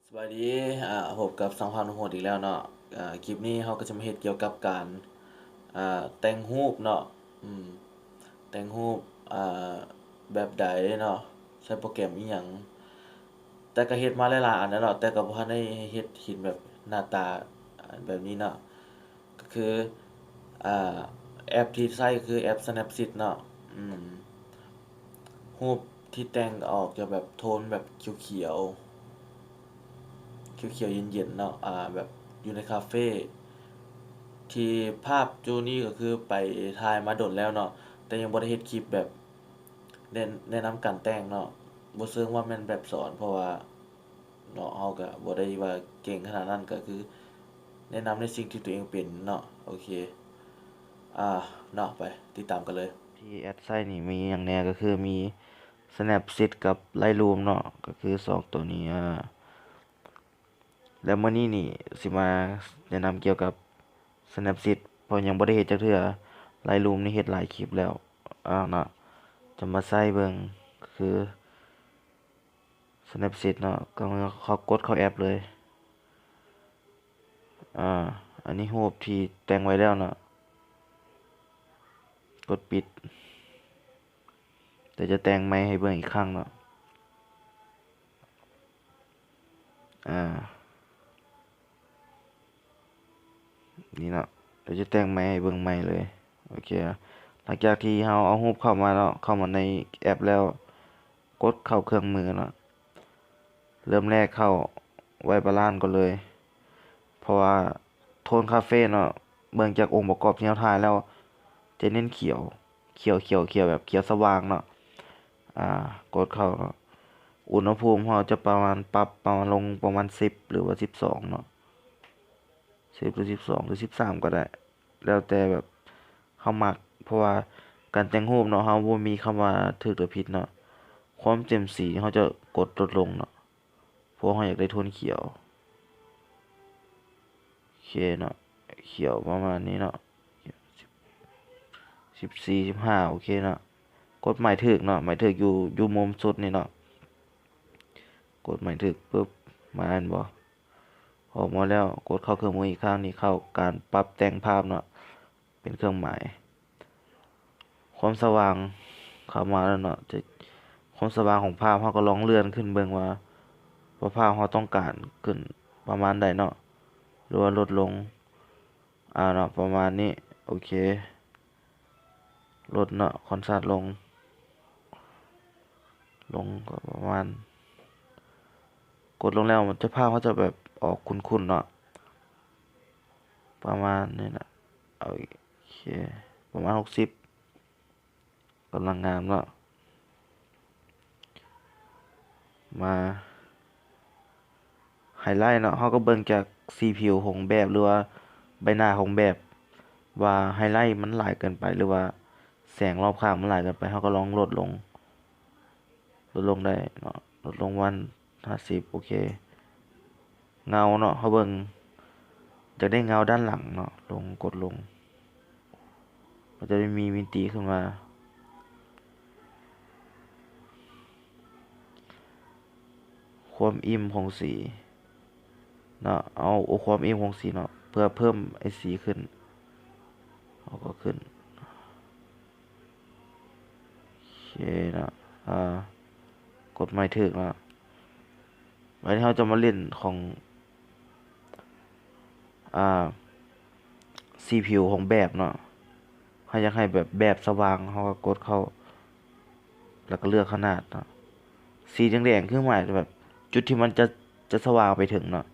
ສະບາຍດີ ອາ ພົບກັບຊ່ອງພາບນຸໂຫດອີກແລ້ວເນາະ. ອາ ຄລິບນີ້ເຮົາກໍຈະມາເຮັດກ່ຽວກັບການ ອາ ແຕ່ງຮູບເນາະ. ອືມ ແຕ່ງຮູບ ອາ ແບບໃດເນາະ ໃຊ້ໂປຣແກຣມອີ່ຫຍັງ. ແຕ່ກໍເຮັດມາຫຼາຍໆອັນແລ້ວເນາະ ແຕ່ກໍບໍ່ທັນໄດ້ເຮັດເຫັນແບບໜ້າຕາ ອາ ແບບນີ້ເນາະ. ກໍຄື ອາ ແອັບທີ່ໃຊ້ກໍຄືແອັບ Snapseed ເນາະ. ອືມ ຮູບທີ່ແຕ່ງອອກຈະແບບໂທນແບບຂຽວໆ ຂຽວໆເຢັນໆເນາະ ອາ ແບບຢູ່ໃນຄາເຟ ທີ່ພາບຈຸນີ້ກໍຄືໄປຖ່າຍມາດົນແລ້ວເນາະ ແຕ່ຍັງບໍ່ໄດ້ເຮັດຄລິບແບບແນະ ແນະນຳການແຕ່ງເນາະ. ບໍ່ເຊີງວ່າແມ່ນແບບສອນ ເພາະວ່າ ເນາະ ເຮົາກະບໍ່ໄດ້ວ່າເກັ່ງຂະໜາດນັ້ນ ກະຄືແນະນຳໃນສິ່ງທີ່ຕົວເອງເປັນເນາະ. ໂອເຄ ອາ ເນາະ ໄປຕິດຕາມກັນເລີຍ. ທີ່ແອັດໃຊ້ນີ້ມີຫຍັງແດ່ ກະຄືມີ Snapseed ກັບ Lightroom ເນາະ ກະຄືສອງໂຕນີ້. ອາ ແລ້ວມື້ນີ້ນີ້ຊິມາແນະນຳກ່ຽວກັບ Snapseed ເພາະຍັງບໍ່ໄດ້ເຮັດຈັກເທື່ອ. Lightroom ນີ້ເຮັດຫຼາຍຄລິບແລ້ວ ອາ ເນາະ ຈະມາໃຊ້ເບິ່ງ ກະຄື Snapseed ເນາະ ກໍເຮົາກົດເຂົ້າແອັບເລີຍ. ອາ ອັນນີ້ຮູບທີ່ແຕ່ງໄວ້ແລ້ວເນາະ ກົດປິດ. ດຽວຈະແຕ່ງໃໝ່ໃຫ້ເບິ່ງອີກຄັ້ງເນາະ. ອາ ນີ້ເນາະ ດຽວຈະແຕ່ງໃໝ່ໃຫ້ເບິ່ງໃໝ່ເລີຍ. ໂອເຄ ຫຼັງຈາກທີ່ເຮົາເອົາຮູບເຂົ້າມາເນາະ ເຂົ້າມາໃນແອັບແລ້ວ ກົດເຂົ້າເຄື່ອງມືເນາະ. ເລີ່ມແລກເຂົ້າ Vibrant ກ່ອນເລີຍ ເພາະວ່າໂທນຄາເຟເນາະ ເບິ່ງຈາກອົງປະກອບທີ່ເຮົາຖ່າຍແລ້ວ ຈະເນັ້ນຂຽວ ຂຽວ ຂຽວ ຂຽວແບບຂຽວສະຫວ່າງເນາະ. ອາ ກົດເຂົ້າເນາະ ອຸນຫະພູມເຮົາຈະປະມານ ປັບປະມານລົງປະມານສິບ ຫຼືວ່າສິບສອງເນາະ ສິບ ຫຼືສິບສອງ ຫຼືສິບສາມກໍໄດ້ ແລ້ວແຕ່ແບບເຮົາມັກ ເພາະວ່າການແຕ່ງຮູບເນາະ ເຮົາບໍ່ມີຄຳວ່າຖືກ ຫຼື ຜິດເນາະ. ຄວາມເຕັມສີເຮົາຈະກົດລົດລົງເນາະ ເພາະເຮົາຢາກໄດ້ໂທນຂຽວ. ໂອເຄເນາະ ຂຽວປະມານນີ້ເນາະ ສິບສີ່ ສິບຫ້າ ໂອເຄເນາະ. ກົດໝາຍຖືກເນາະ ໝາຍຖືກຢູ່ ຢູ່ມຸມສຸດນີ້ເນາະ. ກົດໝາຍຖືກປຶບ ມາແມ່ນບໍ່? ອອກມາແລ້ວ ກົດເຂົ້າເຄື່ອງມືອີກຄັ້ງ ນີ້ເຂົ້າການປັບແຕ່ງພາບເນາະ ເປັນເຄື່ອງໝາຍ. ຄວາມສະຫວ່າງເຂົ້າມາແລ້ວເນາະ ຈະ ຄວາມສະຫວ່າງຂອງພາບ ເຮົາກໍລອງເລື່ອນຂຶ້ນເບິ່ງວ່າ ວ່າພາບເຮົາຕ້ອງການຂຶ້ນປະມານໃດເນາະ ຫຼືວ່າລົດລົງ. ອາ ເນາະ ປະມານນີ້ ໂອເຄ ລົດເນາະ ຄອນທຣາສລົງ ລົງກໍປະມານ ກົດລົງແລ້ວ ຈະພາບເຮົາຈະແບບອອກຂຸ້ນໆເນາະ ປະມານນີ້ນະ. ໂອເຄ ປະມານຫົກສິບ ກຳລັງງາມເນາະ. ມາໄຮໄລເນາະ ເຮົາກໍເບິ່ງຈາກສີຜິວຂອງແບບ ຫຼືວ່າໃບໜ້າຂອງແບບ ວ່າໄຮໄລມັນຫຼາຍເກີນໄປ ຫຼືວ່າແສງລອບຂ້າງມັນຫຼາຍເກີນໄປ ເຮົາກໍລອງລົດລົງ ລົດລົງໄດ້ເນາະ ລົດລົງປະມານຫ້າສິບ ໂອເຄ. ເງົາເນາະ ເຮົາເບິ່ງ ຢາກໄດ້ເງົາດ້ານຫຼັງເນາະ ລົງ ກົດລົງ ມັນຈະໄດ້ມີມິຕິຂຶ້ນມາ. ຄວາມອີ່ມຂອງສີເນາະ ເອົາ ເອົາຄວາມອີ່ມຂອງສີເນາະ ເພື່ອເພີ່ມໄອ້ສີຂຶ້ນ ເຮົາກໍຂຶ້ນ ໂອເຄເນາະ ອາ ກົດໝາຍຖືກເນາະ. ບາດນີ້ເຮົາຈະມາຫຼິ້ນຂອງ ອາ ສີຜິວຂອງແບບເນາະ ເຮົາຢາກໃຫ້ແບບ ແບບສະຫວ່າງ ເຮົາກໍກົດເຂົ້າ ແລ້ວກໍເລືອກຂະໜາດເນາະ. ສີແດງໆ ຄືໝາຍແບບຈຸດທີ່ມັນຈະ ຈະສະຫວ່າງໄປເຖິງເນາະ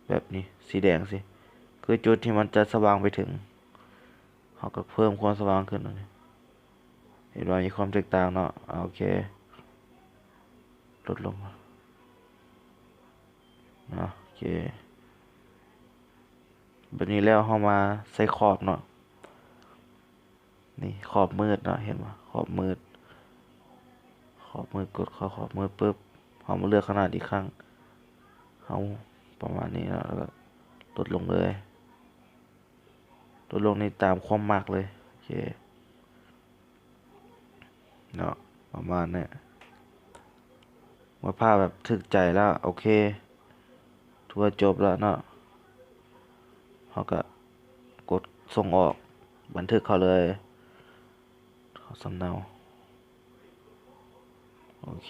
ແບບນີ້ ສີແດງຊີ້ ຄືຈຸດທີ່ມັນຈະສະຫວ່າງໄປເຖິງ ເຮົາກໍເພີ່ມຄວາມສະຫວ່າງຂຶ້ນ ເຫັນວ່າມີຄວາມແຕກຕ່າງເນາະ. ອາ ໂອເຄ ລົດລົງເນາະ ໂອເຄ. ແບບນີ້ແລ້ວເຮົາມາໃສ່ຂອບເນາະ ນີ້ຂອບມືດເນາະ ເຫັນບໍ່ ຂອບມືດ ຂອບມືດ ກົດເຂົ້າຂອບມືດປຶບ ເຮົາມາເລືອກຂະໜາດອີກຄັ້ງ ເຮົາປະມານນີ້ເນາະ ແລ້ວກໍລົດລົງເລີຍ ລົດລົງນີ້ຕາມຄວາມມັກເລີຍ ໂອເຄເນາະ ປະມານນີ້ ເມື່ອພາບແບບຖືກໃຈແລ້ວ ໂອເຄ ຖືວ່າຈົບແລ້ວເນາະ. ເຮົາກະກົດສົ່ງອອກ ບັນທຶກເຂົ້າເລີຍ ເຂົ້າສຳເນົາ. ໂອເຄ